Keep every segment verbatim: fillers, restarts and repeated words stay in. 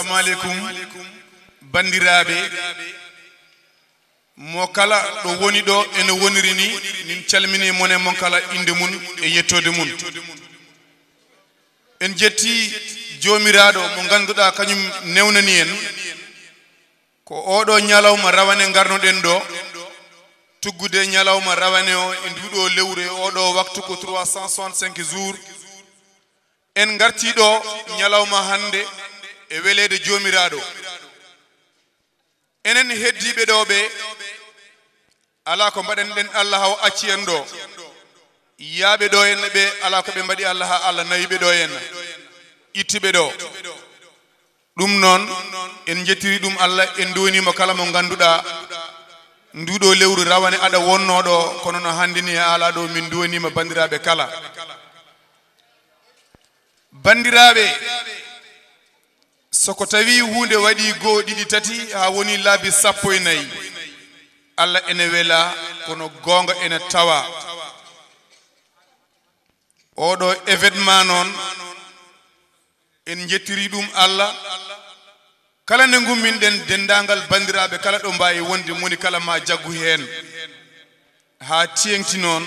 Assalamu aleykum, banndiraaɓe. Mo kala ɗo woni ɗo ene woniri ni, min calmini mon e mon kala innde mum e yettoode mum. En jetti Joomiraaɗo mo ngannduɗaa kañum newnani en. Ko oɗo ñalawma rawane ngarnoɗen ɗo, tuggude ñalawma rawane o e nduɗo lewru e oɗo waktu ko trois cent soixante-cinq jours. En ngarti ɗo ñalawma hannde e weleede Joomiraaɗo. Enen heddiiɓe ɗo ɓe, alaa ko mbaɗanɗen Allah haw acci en ɗo. Yiyaaɓe ɗo henna ɓe, alaa ko ɓe mbaɗi Allah haa Allah nawi ɓe ɗo henna, itti ɓe ɗo. Ɗum noon, en njettiri ɗum Allah, en nduwaniima kala mo ngannduɗaa nduɗo lewru rawane aɗa wonno ɗo, kono no hannde ni e alaa ɗo, min nduwaniima banndiraaɓe kala. Banndiraaɓe, so ko tawi huunde waɗi goo, ɗiɗi, tati, haa woni laabi sappo e nayi, Allah ene wela, kono goonga ene tawa. Oɗo événement noon, en njettiri ɗum Allah. Kala nde ngumminɗen, denndaangal banndiraaɓe kala ɗo mbaawi wonde, moni kala ma jaggu heen. Haa teeŋti noon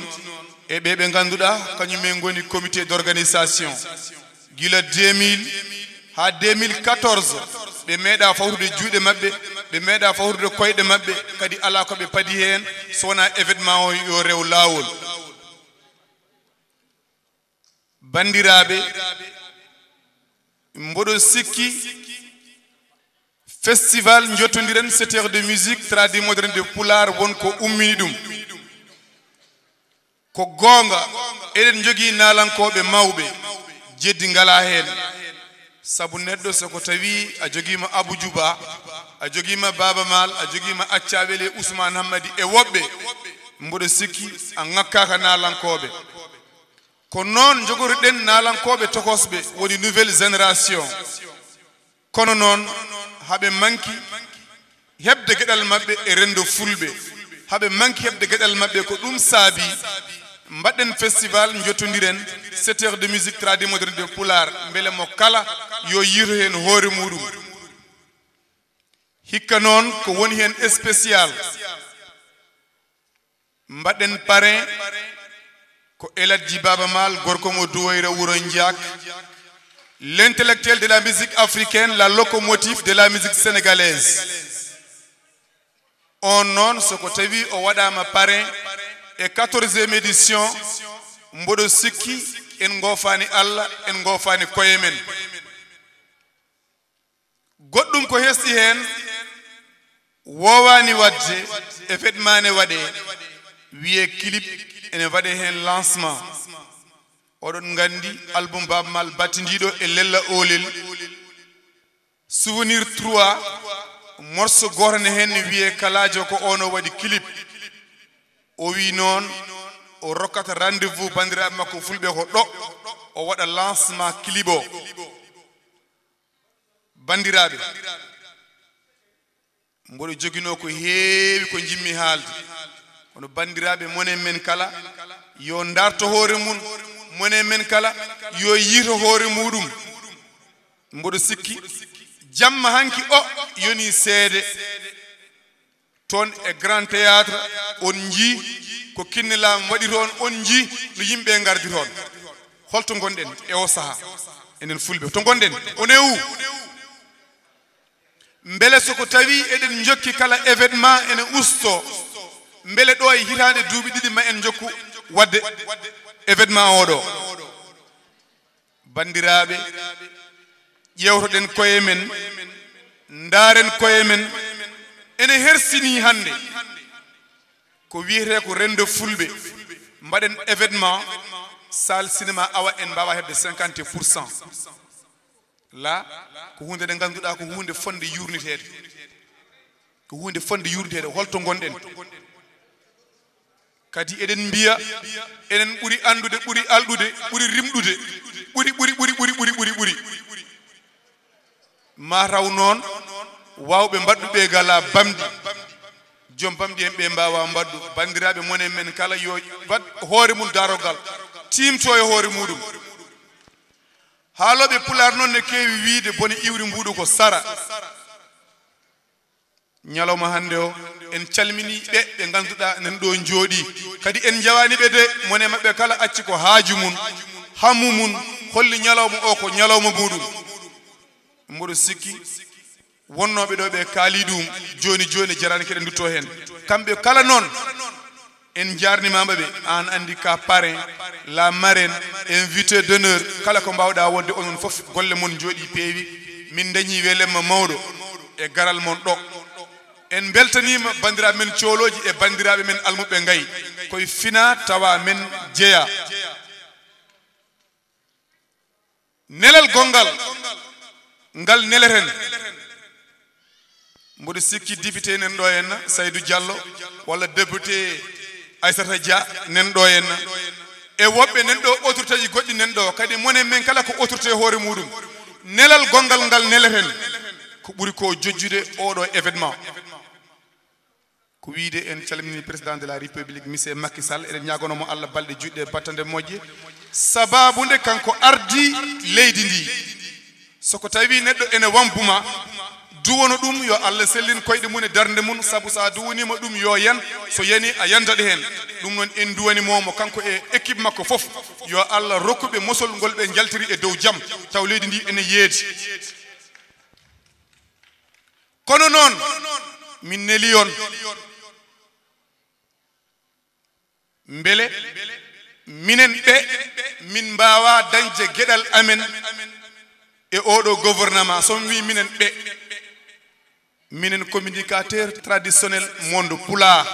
e ɓe ɓe ngannduɗaa kañum en ngoni comité d'organisation. Gila deux mille haa deux mille quatorze, ɓe meeɗa fawtude juuɗe maɓɓe, ɓe meeɗa fawtude koyɗe maɓɓe, kadi alaa ko ɓe padi heen so wonaa événement o yo rew laawol. Banndiraaɓe, mboɗo sikki festival Njottondiren, sept heures de musique tradimoderne de Pulaar, won ko ummini ɗum. Ko goonga, eɗen njogii naalankooɓe mawɓe, jeddi ngalaa heen. Sabu neɗɗo, so ko tawi a jogiima Abu Juba, a jogiima Baaba Maal, a jogiima Acca Wele, Usmaan Hammadi e woɓɓe, mboɗo sikki a ŋakkaaka naalankooɓe. Ko noon njogotoɗen naalankooɓe tokosɓe, woni nouvelle génération. Kono noon, haɓe manki heɓde geɗal maɓɓe e renndo fulɓe, haɓe manki heɓde geɗal maɓɓe, ko ɗum saabi mbaɗɗen festival, njottondiren, sept heures de musique tradimoderne de Pulaar, mbele mo kala yo yiito heen hoore muɗum. Hikka noon ko woni heen spécial. Mbaɗen parrain ko El Hadji Baaba Maal, gorko mo Duwayra Wuro Njaak, l'intellectuel de la musique africaine, la locomotive de la musique sénégalaise. On noon, so ko tawi o waɗaama parrain e quatorzième édition, mboɗo sikki en ngoofaani Allah, en ngoofaani koye men. Goɗɗum ko hesɗi heen, woowaani waɗde, événement ne waɗee, wiyee clip, ene waɗee heen lancement. Oɗon nganndi album Baaba Maal battindiiɗo e Lella Oolel, Souvenir trois, morceau gooto ne heen ne wiyee Kalaajo, ko oon o waɗi clip. O wii noon o rokkata rendez-vous banndiraaɓe makko fulɓe ko ɗo, o waɗa lancement clip o. Banndiraaɓe, mboɗo joginoo ko heewi ko njimmi haalde. Kono banndiraaɓe, monen men kala yo ndarto hoore mum, monen men kala yo yiito hoore muɗum. Mboɗo sikki jamma hanki o yoni seede. Toon e Grand Théâtre, on njii ko Kinnelaam waɗi toon, on njii no yimɓe ngardi toon. Holto ngonɗen e o sahaa? Enen fulɓe, to ngonɗen? On e u? Mbele so ko tawi eɗen njokki kala événement ene usto, mbele ɗo e hitaande duuɓi ɗiɗi ma en njokku waɗde événement oɗo? Banndiraaɓe, ƴeewtoɗen koye men, ndaaren koye men. Ene hersini hannde ko wiyetee ko renndo fulɓe, mbaɗen événement, salle cinéma awa en mbaawa heɓde cinquante pour cent. La, ko huunde nde ngannduɗaa ko huunde fotnde yuurniteede. Ko huunde fotnde yuurniteede. Holto ngonɗen? Kadi eɗen mbiya enen ɓuri anndude, ɓuri alɗude, ɓuri rimɗude, ɓuri, ɓuri, ɓuri, ɓuri, ɓuri, ɓuri, ɓuri. Mataw noon, waawɓe mbaɗɗuɓe gala bamɗi, joom bamɗi en ɓe mbaawa mbaɗɗu. Banndiraaɓe, monen men kala yo waɗ hoore mum daroggal, tiimto e hoore muɗum. Haalooɓe Pulaar noon ne keewi wiyde bone iwri mbuuɗu ko sara. Ñalawma hannde o, en calminii ɓe ɓe ngannduɗaa enen ɗo njooɗii. Kadi en njawaani ɓe de, mone maɓɓe kala acci ko haaju mum, hammu mum, holli ñalawma o ko ñalawma muɗum. Mboɗo sikki wonnooɓe ɗo ɓe kaali ɗum, jooni jooni jaraani keɗen ndutto heen. Kamɓe kala noon, en njaarnimaama ɓe, aan anndi ka parrain, la marraine, invité d'honneur, kala ko mbaawɗaa wonde onon fof, golle mon njooɗii peewi, min ndañii welemma mawɗo e garal mon ɗo. En mbeltaniima banndiraaɓe men coolooji e banndiraaɓe men almuɓɓe ngayi, koye fina tawa men jeyaa. Nelal gonngal ngal neleten. Mboɗo sikki député nan ɗo henna, Saydou Diallo, walla député Aissata Dia nan ɗo henna. E woɓɓe nan ɗo, autorité ji goɗɗi nan ɗo. Kadi mone men kala ko autorité hoore muɗum. Nelal gonngal ngal neleten ko ɓuri ko jojjude oɗo événement. Ko wiyde en calmini président de la république, monsieur Macky Sall, eɗen ñaagono mo Allah balɗe juɗɗe battande moƴƴe. Sababu nde kanko ardi leydi ndi. So ko tawi neɗɗo ene wambuma, duwono ɗum yo Allah sellin koyɗe mum e darnde mum, sabu sa duwanima ɗum yo yan, so yani a yandat heen. Ɗum noon en duwani mo, mo kanko e équipe makko fof, yo Allah rokku ɓe mosol ngol ɓe njaltiri e dow jam, taw leydi ndi ene yeedi. Kono noon, min neli on. Mbele minen ɓe, min mbaawa dañde geɗal amen e oɗo gouvernement? So mi wii minen ɓe, minen communicateur traditionnel monde Pulaar.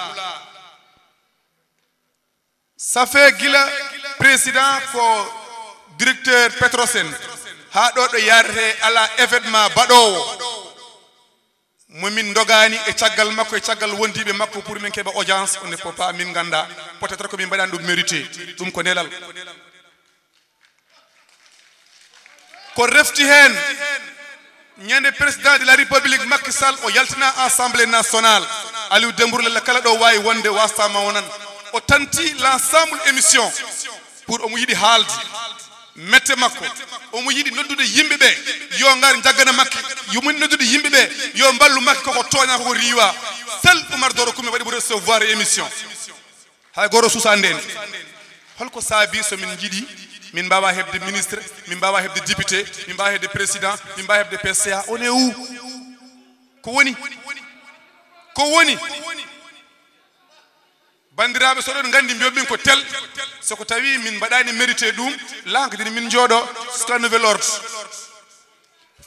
Ça fait gila président ko directeur Petrosen, haa ɗo ɗo yaarete, alaa événement baɗoowo mo min ndogaani e caggal makko, e caggal wondiiɓe makko, pour min keɓa audience, on ne peut pas, min ngannda. Peut-être ko min mbaɗaani ɗum mérité. Ɗum ko nelal. Ko refti heen, ñande président de la république Macky Sall o yaltina assemblée nationale, Aliou Dembourou Lalla kala ɗo waawi wonde, wasata ma wonan. O tanti l'ensemble émission pour omo yiɗi haalde mette makko. Omo yiɗi noddude yimɓe ɓe yo ngar njaggana Macky. Yo min noddude yimɓe ɓe yo mballu Macky, koko tooña, koko riiwa. Seul Oumar Doro Kumi waɗi mo recevoir e émission. Hay gooto suusa ndeen. Holko saabi so min njiɗi min mbaawa heɓde ministre, min mbaawa heɓde député, min mbaawa heɓde président, min mbaawa heɓde P C A? On est où? Ko woni? Ko woni? Banndiraaɓe, so oɗon nganndi, mbiyon min ko tel. So ko tawi min mbaɗaani mérité ɗum, lankadiri min njooɗo jusqu'à nouvel ordre.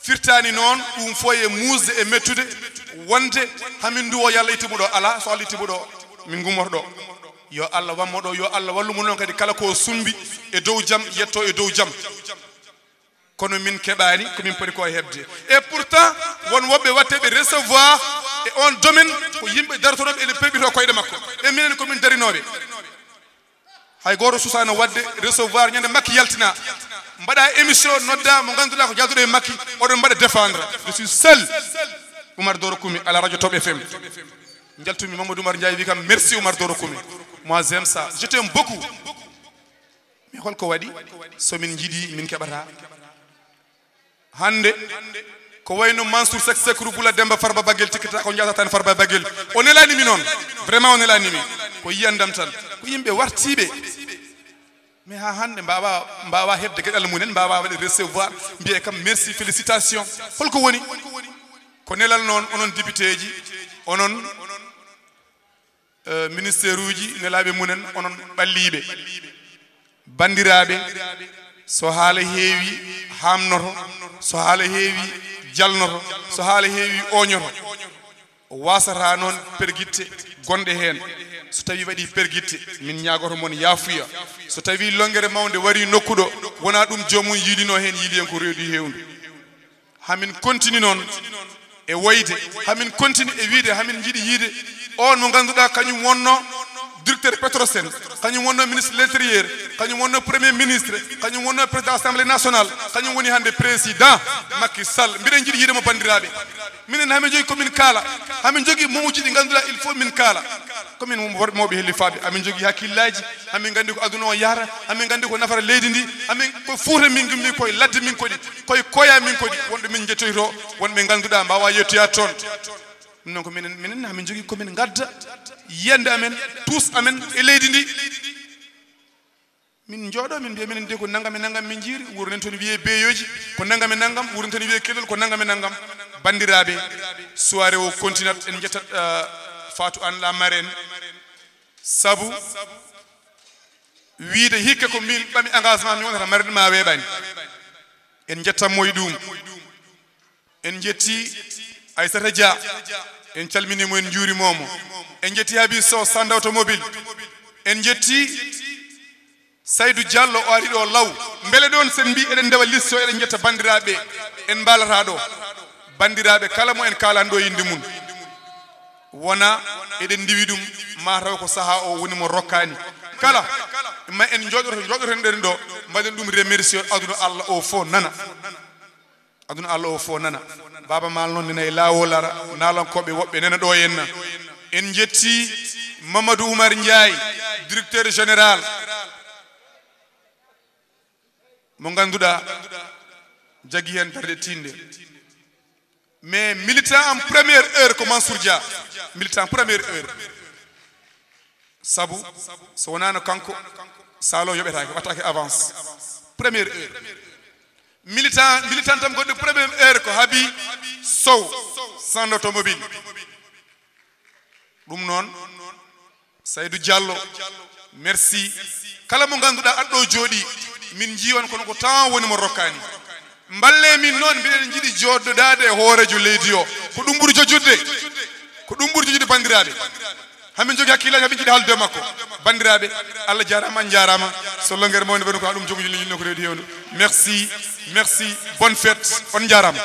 Firtaani noon, ɗum fof e muusde e mettude, wonde hamin nduwo, yo Allah itti mo ɗo. Alaa, so Allah itti mo ɗo, min ngummoto ɗo. Yo Allah wammo ɗo, yo Allah wallu mo noon kadi kala ko sumbi e dow jam, yetto e dow jam. Kono min keɓaani ko min poti ko heɓde. Et pourtant, won woɓɓe waɗteɓe recevoir e on domaine, ko yimɓe darotooɓe ene perɓito koyɗe makko. E minen ko min darinooɓe. Hay gooto suusaano waɗde recevoir ñande Macky yaltina. Mbaɗa émission, nodda mo ngannduɗaa ko jaaduɗo e Macky, oɗon mbaɗa défendre. Je suis seul. Oumar Doro Kumi, à la radio Top F M. Njaltumi Mamadou Oumar Ndiaye, wi kam, merci Oumar Doro Kumi. Moi, j'aime ça. Je t'aime beaucoup. Mais holko waɗi? So min njiɗi, min keɓata. Hannde, ko wayno Mansour Seck, Sekru Bula, Demba Farba Baguel, tikkata ko njahata tan Farba Baguel. O nelaani mi noon. Vraiment, o nelaani mi. Ko yiyandam tan. Ko yimɓe wartiiɓe. Mais haa hannde mbaawa, mbaawa heɓde geɗal mumen, mbaawa waɗde recevoir, mbiye kam merci, félicitation. Holko woni? Ko nelal noon, onon député ji, onon, eh, ministère uji, nelaaɓe mumen, onon ɓalliiɓe. Banndiraaɓe, so haala heewi, haamnoto, so haala heewi, jalnoto, so haala heewi, ooñoto. O waasata noon pergitte gonɗe heen. So tawii waɗii pergitte, min ñaagoto mon yaafuya. So tawii lonngere mawnde warii nokku ɗo, wonaa ɗum joomum yiilinoo heen, yiili heen ko reedu heewndu. Hamin kontini noon e woyde, hamin kontini e wiyde, hamin njiɗi yiyde on mo ngannduɗaa kañum wonno directeur Petrosen, kañum wonno ministre de l'intérieur, kañum wonno premier ministre, kañum wonno président assemblée nationale, kañum woni hannde président Macky Sall. Mbiɗen njiɗi yiide mo, banndiraaɓe. Minen hamin jogii komin kaala, hamin jogii mowji ɗi ngannduɗaa il faut min kaala. Komin worɓe mawɓe hellifaaɓe, hamin jogii hakkillaaji, hamin nganndi ko aduna o yahata, hamin nganndi ko nafata leydi ndi, hamin ko Fuuta min ngimmi, koye ladde min koɗi, koye koya min koɗi, wonɓe min njettoyto, wonɓe ngannduɗaa mbaawa yettoyaade toon. Ɗum noon ko minen, minen hamin jogii komin ngadda yiyannde amen, tuus amen e leydi ndi. Min njooɗo min mbiya minen de ko nangam e nangam min njiiri, wuren toon wiyee beeyooji, ko nangam e nangam, wuren toon wiyee kelol, ko nangam e nangam. Banndiraaɓe, soirée o continue at, en njettat uh, Fatou Anne la marraine, sabu wiide hikka ko min ɓami engagement mi wonata marraine ma weeɓani. En njettan mo e ɗum. En njetti Aissata Dia, en calminii mo, en njuuriima mo. En njetti Habi Sow, Sanda Automobile. En njetti Saydou Diallo, o ari ɗo law. Mbele ɗoon sen mbi eɗen ndewa liste o, eɗen njetta banndiraaɓe, en mbaalata ɗo. Banndiraaɓe, kala mo en kaalani ɗo innde mum, wona eɗen ndiwi ɗum, ma taw ko sahaa o woni mo rokkaani. Kala ma en njooɗoto, njooɗoten ɗen ɗo, mbaɗen ɗum remercier aduna Allah o fof nana. Aduna Allah o fof nana. Baaba Maal noon nena e laawol ara, naalankooɓe woɓɓe nena ɗo henna. En njetti Mamadou Oumar Ndiaye, directeur général, mo ngannduɗaa jagi heen darde tiiɗnde. Mais militant en première heure ko Mansour Dia, militant première heure. Sabu so wonaano kanko, Salo yoɓetaake, waɗtaake avance. Première heure. Militant, militant tam goɗɗo première heure ko Habi Sow, Sanda Automobile. Ɗum noon, Saydou Diallo, merci. Kala mo ngannduɗaa aɗa ɗo jooɗi, min njii on kono ko temps woni mo rokkaani. Mballe min noon, mbiɗen njiɗi jooɗodaade e hooreejo leydi o. Ko ɗum ɓuri jojjude. Ko ɗum ɓuri jojjude, banndiraaɓe. Hamin jogii hakkillaaji, hamin njiɗi haaldude e makko. Banndiraaɓe, Allah jaaraama, on njaaraama. So longere mawni bano ko ɗum jogo yilli yilli ko reedi hewndo. Merci, merci, bonne fête, on njaaraama.